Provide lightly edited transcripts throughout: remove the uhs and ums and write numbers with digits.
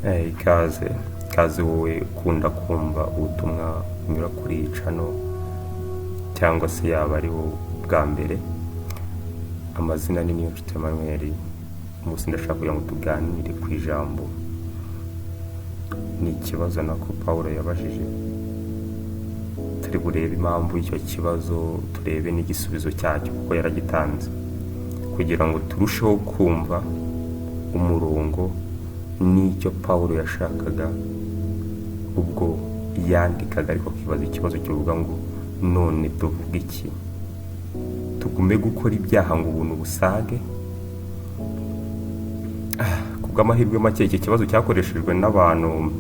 Ikaze ikaze wowe ukunda kumva ubutumwa bunyura kuri iyi channel, cyangwa se yaba ari wowe bwa mbere. Amazina ni Niyonshuti Emmanuel. Umunsi ndashaka kugira ngo tuganire ku ijambo, ni ikibazo nako Pawulo yabajije. Turi burebe impamvu y'icyo kibazo, turebe n'igisubizo cyacyo kuko yaragitanze, kugira ngo turusheho kumva umurongo n'icyo Pawulo yashakaga ubwo yandikaga, ariko akibaza ikibazo kivuga ngo: "None tuvuge iki? Tugume gukora ibyaha ngo ubuntu busage?" Ku bw'amahirwe make, iki kibazo cyakoreshejwe n'abantu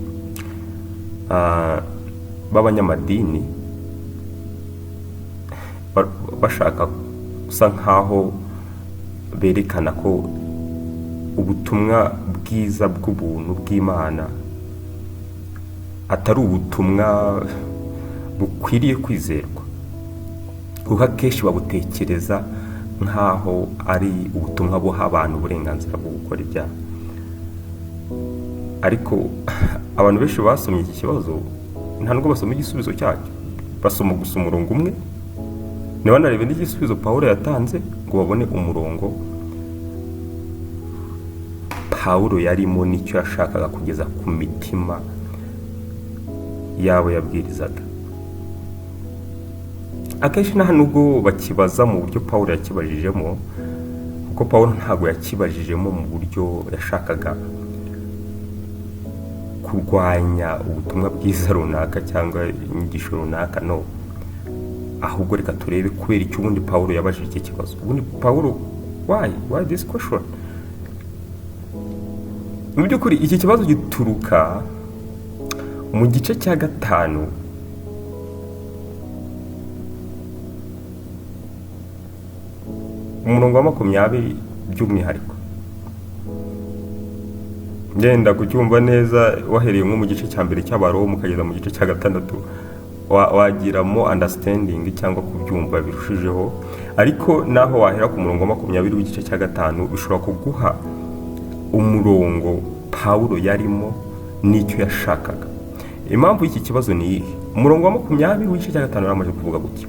b'abanyamadini bashaka gusa nkaho berekana ko ubutumwa bwiza bw'ubuntu bw'Imana atari ubutumwa bukwiriye kwizerwa, kuko akenshi babutekereza nk'aho ari ubutumwa buha abantu uburenganzira bwo gukora ibyaha. Ariko abantu benshi basomye iki kibazo nta nubwo basoma igisubizo cyacyo, basoma gusa umurongo umwe, ntibanarebe n'igisubizo Pawulo yatanze ngo babone umurongo Pawulo yarimo n'icyo yashakaga kugeza ku mitima yabo yabwirizaga. Akenshi nta nubwo bakibaza mu buryo Pawulo yakibajijemo, kuko Pawulo ntabwo yakibajijemo mu buryo yashakaga kurwanya ubutumwa bwiza runaka cyangwa inyigisho runaka. No, ahubwo reka turebe kubera icyo ubundi Pawulo yabajije iki kibazo. Ubundi Pawulo, why this question? Mu by'ukuri iki kibazo gituruka mu gice cya 5, umurongo wa 20 by'umwihariko. Ngenda kucyumva neza, wahereye nko mu gice cya mbere cy'Abaroma ukageza mu gice cya 6, wagiramo understanding cyangwa kubyumva birushijeho. Ariko naho wahera ku murongo wa 20 w'igice cya 5, bishobora kuguha umurongo Pawulo yarimo n'icyo yashakaga. Impamvu y'iki kibazo ni iyihe? Umurongo wa 20 w'igice cya 5 yaramaze kuvuga gutya: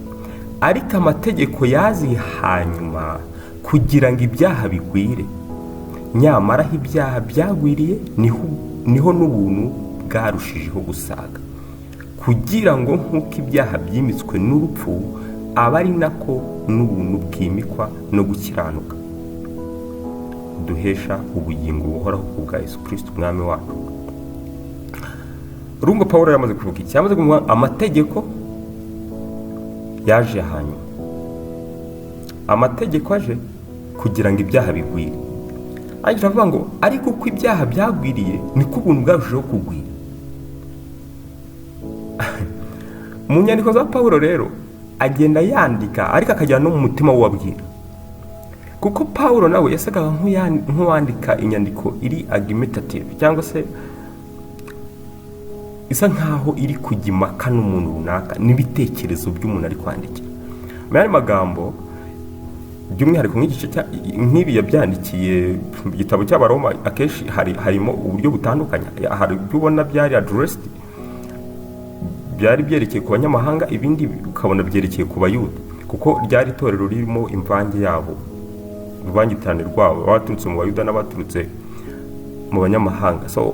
"Ariko amategeko yaziye hanyuma kugira ngo ibyaha bigwire, nyamara aho ibyaha byagwiriye niho n'ubuntu bwarushijeho gusaga, kugira ngo nk'uko ibyaha byimitswe n'urupfu, abe ari nako n'ubuntu bwimikwa no gukiranuka duhesha ubugingo buhoraho ku bwa Yesu Kristo Umwami wacu." Urumva Pawulo yamaze kuvuga iki? Yamaze kuvuga amategeko yaje hanyuma, amategeko aje kugira ngo ibyaha bigwire. Ariko aravuga ngo ariko uko ibyaha byagwiriye niko ubuntu bwarushijeho kugwira. Mu nyandiko za Pawulo rero agenda yandika, ariko akajyana no mu mutima w'uwabwira, kuko Pawulo nawe yasaga nk'uwandika inyandiko iri argumentative, cyangwa se isa nkaho iri kujya impaka n'umuntu runaka n'ibitekerezo by'umuntu ari kwandikira. Mu yandi magambo, by'umwihariko nk'igice nk'ibi yabyandikiye mu gitabo cy'Abaroma, akenshi harimo uburyo butandukanye. Hari ibyo ubona byari addressed, byari byerekeye ku banyamahanga, ibindi ukabona byerekeye ku Bayuda, kuko ryari itorero ririmo imvange yabo, uruvangitirane rwabo, abaturutse mu Bayuda n'abaturutse mu banyamahanga. So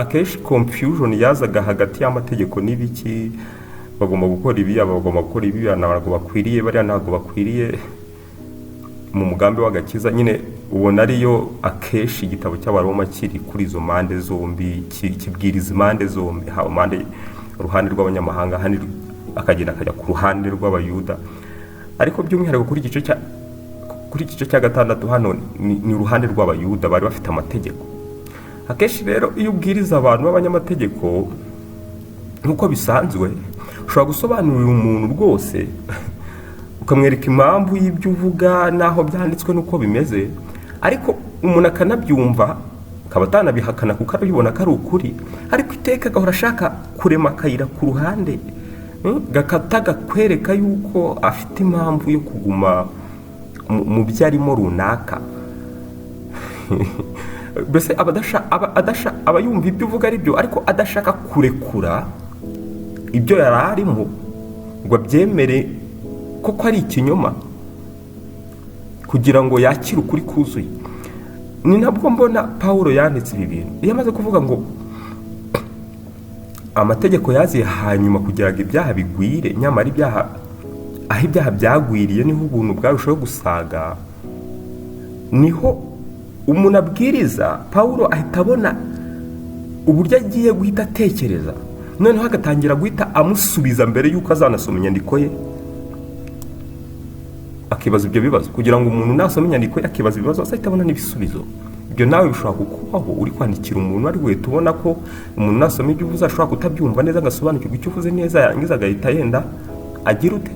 akenshi confusion yazaga hagati y'amategeko n'ibiki, bagomba gukora ibi, aba bagomba gukora ibi, ntabwo bakwiriye, bariya ntabwo bakwiriye mu mugambi w'agakiza. Nyine ubona ariyo akenshi igitabo cy'Abaroma kiri kuri izo mpande zombi, kibwiriza impande zombi, haba uruhande rw'abanyamahanga, ahandi akagenda akajya ku ruhande rw'Abayuda. Ariko by'umwihariko kuri iki gice cya 6 hano ni uruhande rw'Abayuda bari bafite amategeko. Akenshi rero iyo ubwiriza abantu b'abanyamategeko, nk'uko bisanzwe, ushobora gusobanurira umuntu rwose, ukamwereka impamvu y'ibyo uvuga n'aho byanditswe n'uko bimeze, ariko umuntu akanabyumva, akaba atanabihakana kuko arabibona ko ari ukuri, ariko iteka agahora ashaka kurema akayira ku ruhande, gakata gakwereka yuko afite impamvu yo kuguma mu byo arimo runaka. Mbese aba yumva ibyo uvuga ari byo, ariko adashaka kurekura ibyo yari arimo ngo abyemere koko ari ikinyoma, kugira ngo yakire ukuri kuzuye. Ni nabwo mbona Pawulo yanditse ibi bintu. Iyo amaze kuvuga ngo amategeko yaziye hanyuma kugira ngo ibyaha bigwire, nyamara ibyaha, aho ibyaha byagwiriye niho ubuntu bwarushaho gusaga, niho umuntu abwiriza Pawulo ahita abona uburyo agiye guhita atekereza, noneho agatangira guhita amusubiza mbere y'uko azanasoma inyandiko ye, akibaza ibyo bibazo, kugira ngo umuntu nasoma inyandiko ye akibaza ibibazo azahita abona n'ibisubizo. Ibyo nawe bishobora kukubaho uri kwandikira umuntu, ari guhita ubona ko umuntu nasoma ibyo uvuze ashobora kutabyumva neza, agasobanukirwa icyo uvuze neza, yarangiza agahita yenda agira ute,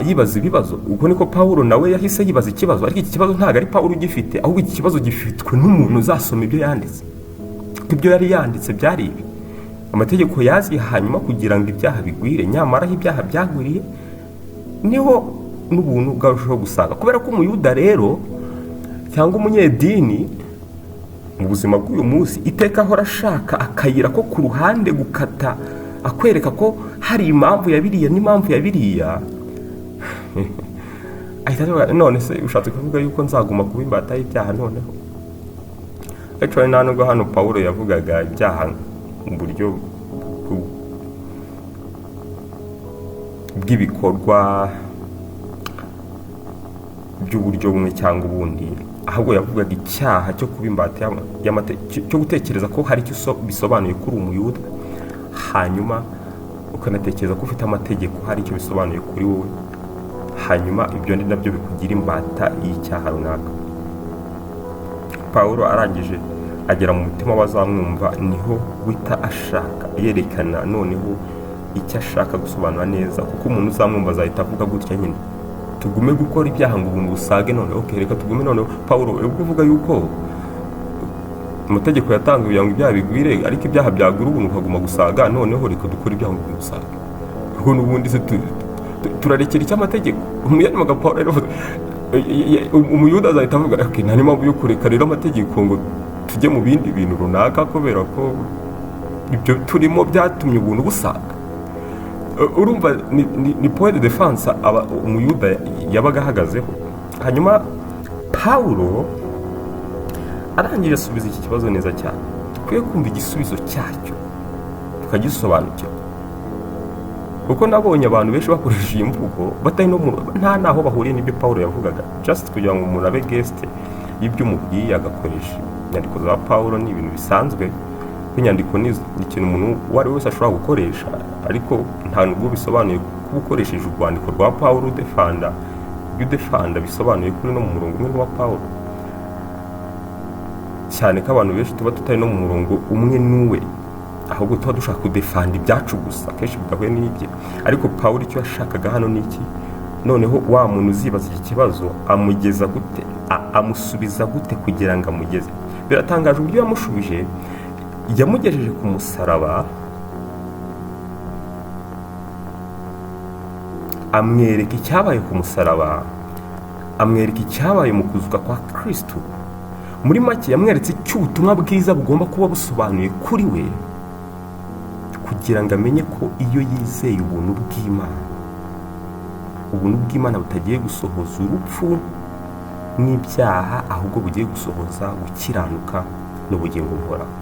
yibaza ibibazo. Ubwo niko Pawulo nawe yahise yibaza ikibazo, ariko iki kibazo ntabwo ari Pawulo ugifite, ahubwo iki kibazo gifitwe n'umuntu uzasoma ibyo yanditse. Kuko ibyo yari yanditse byari ibi: amategeko yaziye hanyuma kugira ngo ibyaha bigwire, nyamara aho ibyaha byagwiriye niho n'ubuntu bwarushaho gusaga. Kubera ko Umuyuda rero cyangwa umunyedini mu buzima bw'uyu munsi iteka ahora ashaka akayira ko ku ruhande gukata, akwereka ko hari impamvu ya biriya n'impamvu ya biriya, ahita avuga, none se ushatse kuvuga yuko nzaguma kuba imbata y'ibyaha? Noneho actually nta nubwo hano Pawulo yavugaga ibyaha mu buryo bw'ibikorwa by'uburyo bumwe cyangwa ubundi, ahubwo yavugaga icyaha cyo kuba imbata cyo gutekereza ko hari icyo bisobanuye kuri Umuyuda, hanyuma ukanatekereza ko ufite amategeko hari icyo bisobanuye kuri wowe, hanyuma ibyo ni nabyo bikugira imbata y'icyaha runaka. Pawulo arangije agera mu mutima w'abazamwumva, niho guhita ashaka yerekana noneho icyo ashaka gusobanura neza, kuko umuntu uzamwumva azahita avuga gutya nyine: tugume gukora ibyaha ngo ubuntu busage? None okay, reka tugume. Noneho Pawulo, ubwo uvuga yuko amategeko yatanzwe kugira ngo ibyaha bigwire, ariko ibyaha byagwira ubuntu ukaguma gusaga, noneho reka dukore ibyaha ngo ubuntu busage. Ubwo n'ubundi se turarekera icy'amategeko? Umunyamagambo Pawulo rero Umuyuda azahita avuga, okay, nta n'impamvu yo kureka rero amategeko ngo tujye mu bindi bintu runaka, kubera ko ibyo turimo byatumye ubuntu busaga. Urumva ni point de defense aba Umuyuda yabaga ahagazeho. Hanyuma Pawulo arangije asubiza iki kibazo neza cyane. Dukwiye kumva igisubizo cyacyo tukagisobanukirwa, kuko nabonye abantu benshi bakoresha iyi mvugo batari no mu nta naho bahuriye n'ibyo Pawulo yavugaga, just kugira ngo umuntu abe guest y'ibyo umubwiye, agakoresha inyandiko za Pawulo. Ni ibintu bisanzwe kuko inyandiko ni ikintu umuntu uwo ari we wese ashobora gukoresha, ariko nta nubwo bisobanuye kuba ukoresheje urwandiko rwa Pawulo udefanda ibyo udefanda bisobanuye kuri no mu murongo umwe n'uwa Pawulo, cyane ko abantu benshi tuba tutari no mu murongo umwe n'uwe, ahubwo tuba dushaka kudefanda ibyacu gusa, akenshi bidahuye n'ibye. Ariko Pawulo icyo yashakaga hano ni iki? Noneho wa muntu uzibaza iki kibazo amugeza gute, amusubiza gute kugira ngo amugeze? Biratangaje uburyo yamushubije. Yamugejeje ku musaraba, amwereka icyabaye ku musaraba, amwereka icyabaye mu kuzuka kwa Kristo. Muri make yamweretse icyo ubutumwa bwiza bugomba kuba busobanuye kuri we, kugira ngo amenye ko iyo yizeye ubuntu bw'Imana, ubuntu bw'Imana butagiye gusohoza urupfu n'ibyaha, ahubwo bugiye gusohoza gukiranuka n'ubugingo buhoraho.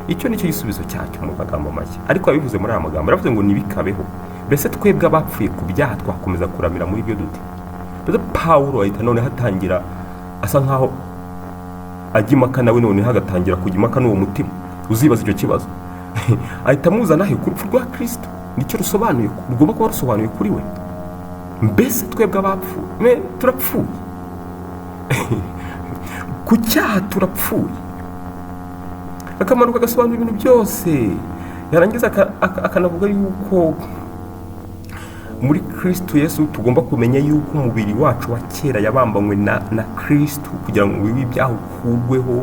Icyo ni cyo gisubizo cyacyo mu magambo make. Ariko yabivuze muri aya magambo, yaravuze ngo ntibikabeho. Mbese twebwe abapfuye ku byaha twakomeza kuramira muri byo dute? Mbese Pawulo ahita noneho atangira asa nkaho ajya impaka nawe, noneho agatangira kujya impaka n'uwo mutima uzibaza icyo kibazo. Ahita amuzana he? Ku rupfu rwa Kristo, nicyo rusobanuye, rugomba kuba rusobanuye kuri we. Mbese twebwe abapfuye, turapfuye ku cyaha, turapfuye. Akamanuka agasobanura ibintu byose, yarangiza akanavuga yuko muri Kristo Yesu tugomba kumenya yuko umubiri wacu wa kera yabambanywe na Kristo, kugira ngo umubiri w'ibyaha ukurweho,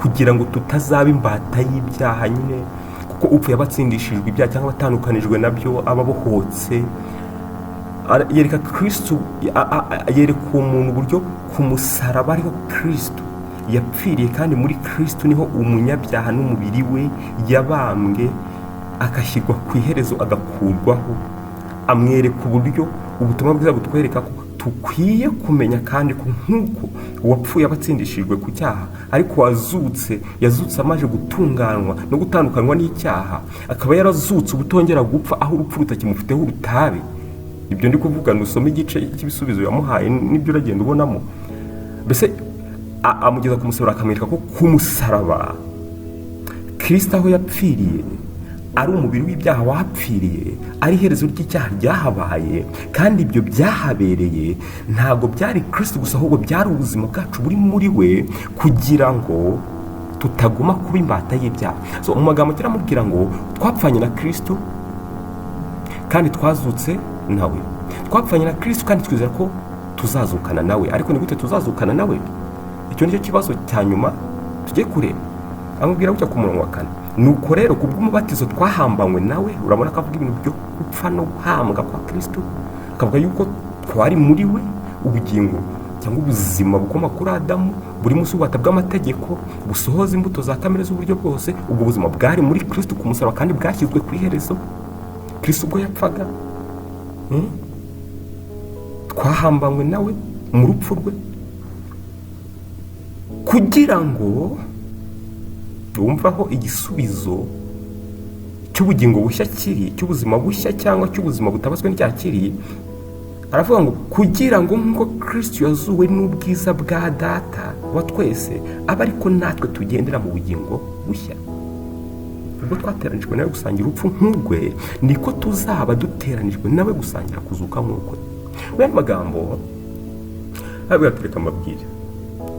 kugira ngo tutazaba imbata y'ibyaha nyine, kuko upfuye aba atsindishijwe ibyaha cyangwa atandukanijwe nabyo, aba abohotse. Yereka Kristo, yereka uwo muntu uburyo ku musaraba ariho Kristo yapfiriye, kandi muri Kristo niho umunyabyaha n'umubiri we yabambwe agashyirwa ku iherezo, agakurwaho. Amwereka uburyo ubutumwa bwiza butwereka ko dukwiye kumenya kandi ko nk'uko uwapfuye aba atsindishijwe ku cyaha, ariko wazutse yazutse amaze gutunganywa no gutandukanywa n'icyaha, akaba yarazutse ubutongera gupfa, aho urupfu rutakimufiteho urutabe. Ibyo ndi kuvuga, nusome igice cy'ibisubizo yamuhaye n'ibyo uragenda ubonamo. Mbese amugeza ku musaraba, akamwereka ko ku musaraba Kirisito aho yapfiriye ari umubiri w'ibyaha wapfiriye, ari iherezo ry'icyaha ryahabaye, kandi ibyo byahabereye ntabwo byari Kirisito gusa, ahubwo byari ubuzima bwacu buri muri we, kugira ngo tutaguma kuba imbata y'ibyaha. So mu magambo turamubwira ngo twapfanye na Kirisito kandi twazutse nawe, twapfanye na Kirisito kandi twizera ko tuzazukana nawe. Ariko ni gute tuzazukana nawe? Icyo nicyo kibazo cya nyuma tugiye kureba. Amubwira gutya ku murongo wa 4: nuko rero ku bw'umubatizo twahambanywe nawe. Urabona ko avuga ibintu byo gupfa no guhambwa kwa Kirisito, akavuga yuko twari muri we, ubugingo cyangwa ubuzima bukomoka kuri Adamu buri munsi ububata bw'amategeko busohoza imbuto za kamere z'uburyo bwose. Ubwo buzima bwari muri Kirisito ku musaraba kandi bwashyizwe ku iherezo Kirisito ubwo yapfaga. Twahambanywe nawe mu rupfu rwe kugira ngo wumve aho igisubizo cy'ubugingo bushya kiri, cy'ubuzima bushya cyangwa cy'ubuzima butabazwe n'icyaha kiri. Aravuga ngo kugira ngo nk'uko Kirisito yazuwe n'ubwiza bwa Data wa twese, abe ariko natwe tugendera mu bugingo bushya. Ubwo twateranijwe nawe gusangira urupfu nk'urwe, niko tuzaba duteranijwe nawe gusangira kuzuka nk'ukwe. Mu yandi magambo arabwira ati reka mbabwire,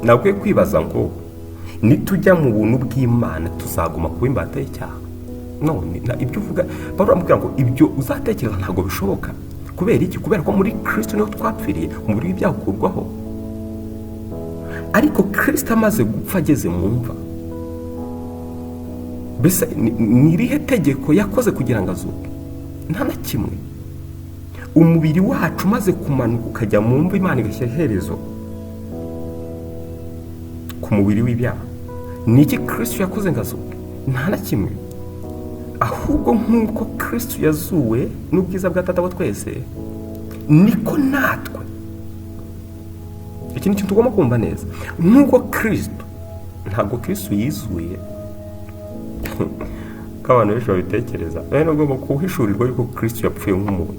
ntabwo kwibaza ngo nitujya mu buntu bw'Imana tuzaguma kuba imbata y'icyaha. None ibyo uvuga, Pawulo aramubwira ngo ibyo uzatekereza ntabwo bishoboka. Kubera iki? Kubera ko muri Kirisito niho twapfiriye, umubiri w'ibyaha ukurwaho. Ariko Kirisito amaze gupfa ageze mu mva, mbese ni irihe tegeko yakoze kugira ngo azuke? Nta na kimwe. Umubiri wacu umaze kumanuka ukajya mu mva, Imana igashyira iherezo ku mubiri w'ibyaha, ni iki Kirisito yakoze ngo azuke? Nta na kimwe. Ahubwo nk'uko Kirisito yazuwe n'ubwiza bwa Data wa twese, niko natwe, iki ni ikintu tugomba kumva neza, nk'uko Kirisito, ntabwo Kirisito yizuye ko abantu benshi babitekereza, rero ugomba kuhishurirwa yuko Kirisito yapfuye nk'umuntu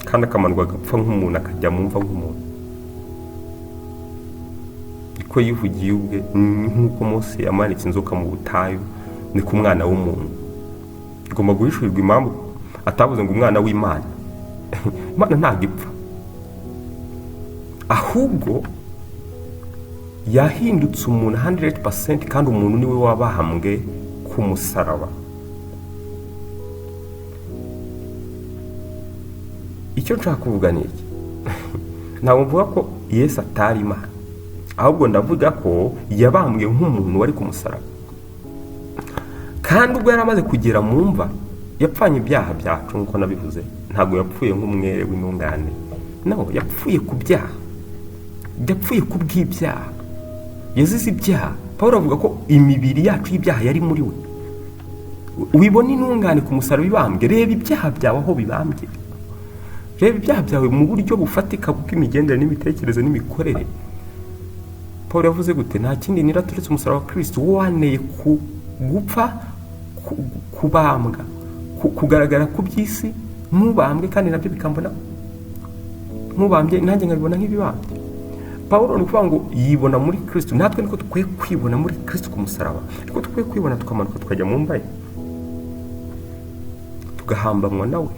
kandi akamanurwa agapfa nk'umuntu, akajya mu mva nk'umuntu. Niko yivugiye ubwe: nk'uko Mose yamanitse inzoka mu butayu, niko umwana w'umuntu. Ugomba guhishurirwa impamvu atavuze ngo umwana w'Imana. Imana ntabwo ipfa, ahubwo yahindutse umuntu 100%, kandi umuntu niwe wabahambwe ku musaraba. Icyo nshaka kuvuga ni iki: ntabwo mvuga ko Yesu atari Imana, ahubwo ndavuga ko yabambwe nk'umuntu wari ku musaraba, kandi ubwo yari amaze kugera mu mva yapfanye ibyaha byacu nk'uko nabivuze. Ntabwo yapfuye nk'umwere w'intungane, no yapfuye ku byaha, yapfuye ku bw'ibyaha, yazize ibyaha. Paul avuga ko imibiri yacu y'ibyaha yari muri we. Wibona intungane ku musaraba ibambwe, reba ibyaha byawe aho bibambye, reba ibyaha byawe mu buryo bufatika bw'imigendere n'imitekerereze n'imikorere. Paul yavuze gute? Nta kindi niraturetse umusaraba wa Kristo, wo waneye ku gupfa, kubambwa, kugaragara ku by'isi nk'ubambwe, kandi nabyo bikambona nk'ubambye, nanjye nkabibona nk'ibibambye. Paul ni ukuvuga ngo yibona muri Kristo, natwe niko dukwiye kwibona muri Kristo ku musaraba, niko dukwiye kwibona, tukamanuka tukajya mu mva ye, tugahambanwa nawe,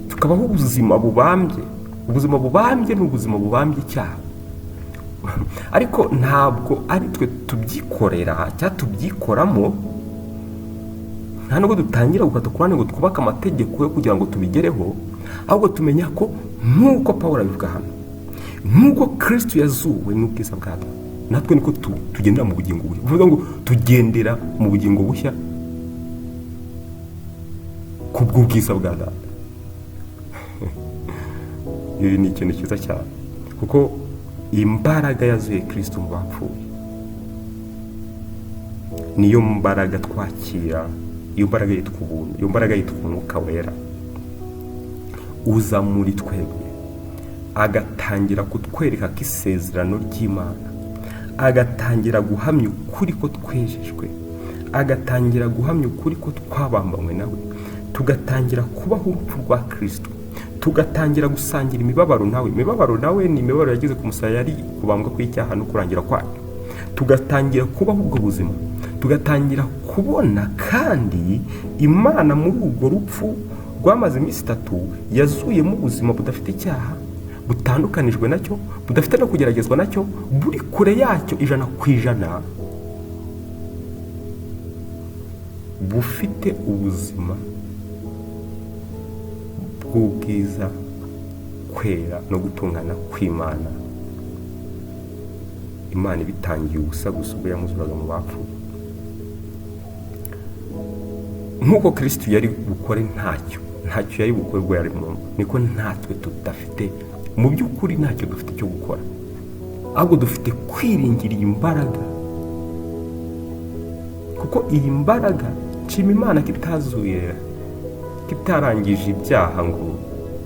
tukabaho ubuzima bubambye. Ubuzima bubambye ni ubuzima bubambye icyaha, ariko ntabwo ari twe tubyikorera cyangwa tubyikoramo. Nta nubwo dutangira gukata ku ruhande ngo twubake amategeko yo kugira ngo tubigereho, ahubwo tumenya ko nk'uko Paul abivuga hano, nk'uko Kristo yazuwe n'ubwiza bwa Data, natwe niko tugendera mu bugingo bushya. Bivuga ngo tugendera mu bugingo bushya kubw'ubwiza bwa Data. Ibi ni ikintu cyiza cyane, kuko imbaraga yazuye Kristo mu bapfuye niyo mbaraga twakira. Iyo mbaraga yitwa ubuntu, iyo mbaraga yitwa Umwuka Wera uza muri twebwe, agatangira kutwereka ko isezerano ry'Imana, agatangira guhamya ukuri ko twejejwe, agatangira guhamya ukuri ko twabambanywe nawe, tugatangira kubaho urupfu rwa Kirisito, tugatangira gusangira imibabaro nawe. Imibabaro nawe ni imibabaro yagize ku musaraba, yari kubambwa kw'icyaha no kurangira kwayo. Tugatangira kubaho ubwo buzima, tugatangira kubona kandi Imana muri urwo rupfu rwamaze iminsi 3 yazuyemo ubuzima budafite icyaha, butandukanijwe nacyo, budafite no kugeragezwa nacyo, buri kure yacyo 100%, bufite ubuzima bw'ubwiza, kwera no gutungana kw'Imana. Imana ibitangiye ubusa gusa ubwo yamuzuraga mu bapfuye. Nk'uko Kristo yari bukore ntacyo yari bukore ubwo yari mu mva, niko natwe tudafite mu by'ukuri ntacyo dufite cyo gukora, ahubwo dufite kwiringira iyi mbaraga, kuko iyi mbaraga nshima Imana ko itazuye, ko itarangije ibyaha ngo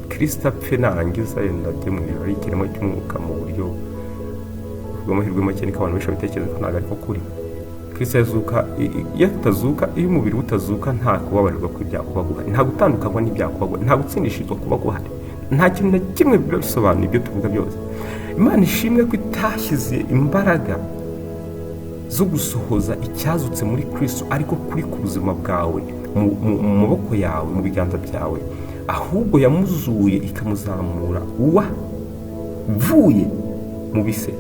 Kristo apfe narangiza yenda ajye mu ijuru ari ikiremwa cy'umwuka. Mu buryo bw'amahirwe make niko abantu benshi babitekereza ko ntabwo ariko kuri. Kristo yazuka, iyo atazuka, iyo umubiri utazuka, nta kubabarirwa kw'ibyaha kuba guhari, nta gutandukanywa n'ibyaha kuba guhari, nta gutsindishirizwa kuba guhari, nta kintu na kimwe biba bisobanuye ibyo tuvuga byose. Imana ishimwe ko itashyize imbaraga zo gusohoza icyazutse muri Kristo ariko kuri ku buzima bwawe, mu maboko yawe, mu biganza byawe, ahubwo yamuzuye ikamuzamura uwavuye mu bise,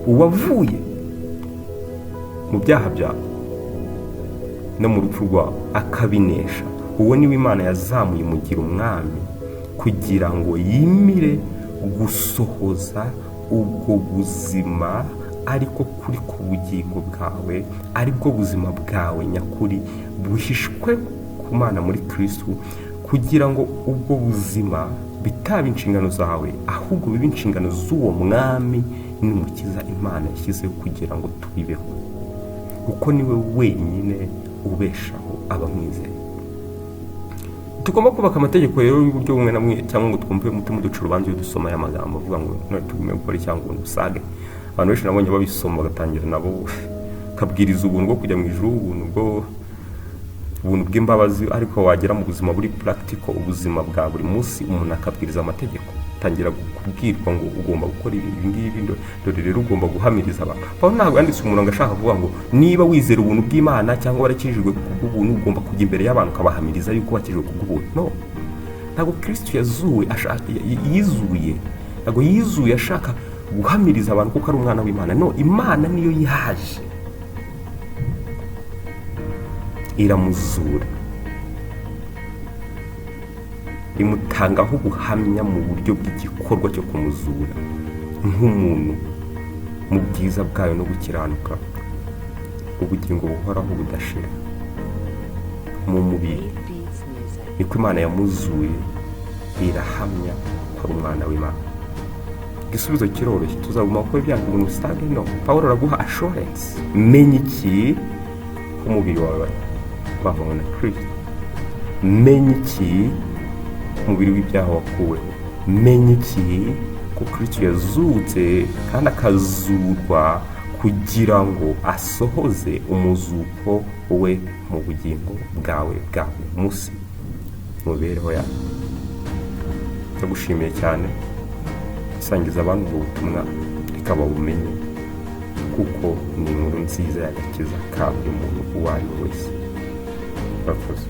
uwavuye mu byaha byawe no mu rupfu rwawe akabinesha. Uwo niwe Imana yazamuye imugira umwami, kugira ngo yimire gusohoza ubwo buzima ariko kuri ku bugingo bwawe, aribwo buzima bwawe nyakuri buhishwe ku Mana muri Kristo, kugira ngo ubwo buzima bitaba inshingano zawe, ahubwo bibe inshingano z'uwo mwami n'umukiza Imana yashyizeho kugira ngo tubibeho, kuko niwe wenyine ubeshaho abamwizeye. Tugomba kubaka amategeko rero y'uburyo bumwe na bumwe, cyangwa ngo twumve umutima uduca urubanza iyo dusoma aya magambo avuga ngo none tugume gukora cyangwa ngo usage. Abantu benshi nabonye babisoma bagatangira nabo kabwiriza ubuntu bwo kujya mu ijuru, ubuntu bw'imbabazi, ariko wagera mu buzima buri practical, ubuzima bwa buri munsi, umuntu akabwiriza amategeko, atangira kubwirwa ngo ugomba gukora ibi ngibi, dore rero ugomba guhamiriza abantu. Pawulo ntabwo yanditse umurongo ashaka kuvuga ngo niba wizera ubuntu bw'Imana cyangwa warakijijwe kubw'ubuntu ugomba kujya imbere y'abantu ukabahamiriza yuko wakijijwe kubw'ubuntu. No, ntabwo Kristo yazuwe yizuye, ntabwo yizuye ashaka guhamiriza abantu kuko ari umwana w'Imana. No, Imana niyo yaje iramuzura, imutangaho ubuhamya mu buryo bw'igikorwa cyo kumuzura nk'umuntu mu bwiza bwayo no gukiranuka, ubugingo buhoraho budashira mu mubiri. Niko Imana yamuzuye, irahamya ko ari umwana w'Imana. Igisubizo kiroroshye, tuzaguma gukora ibyaha ubuntu usage? No, Pawulo araguha assurance. Menya iki? Ko umubiri wawe wavanywe na Kristo. Menya iki? Umubiri w'ibyaha wakuweho. Menya iki? Ko Kristo yazutse kandi akazurwa kugira ngo asohoze umuzuko we mu bugingo bwawe bwa buri munsi, mu mibereho yawe. Ndagushimiye cyane. Sangiza abantu ubwo butumwa, reka babumenye, kuko ni inkuru nziza y'agakiza ka buri muntu uwo ari we wese. Murakoze.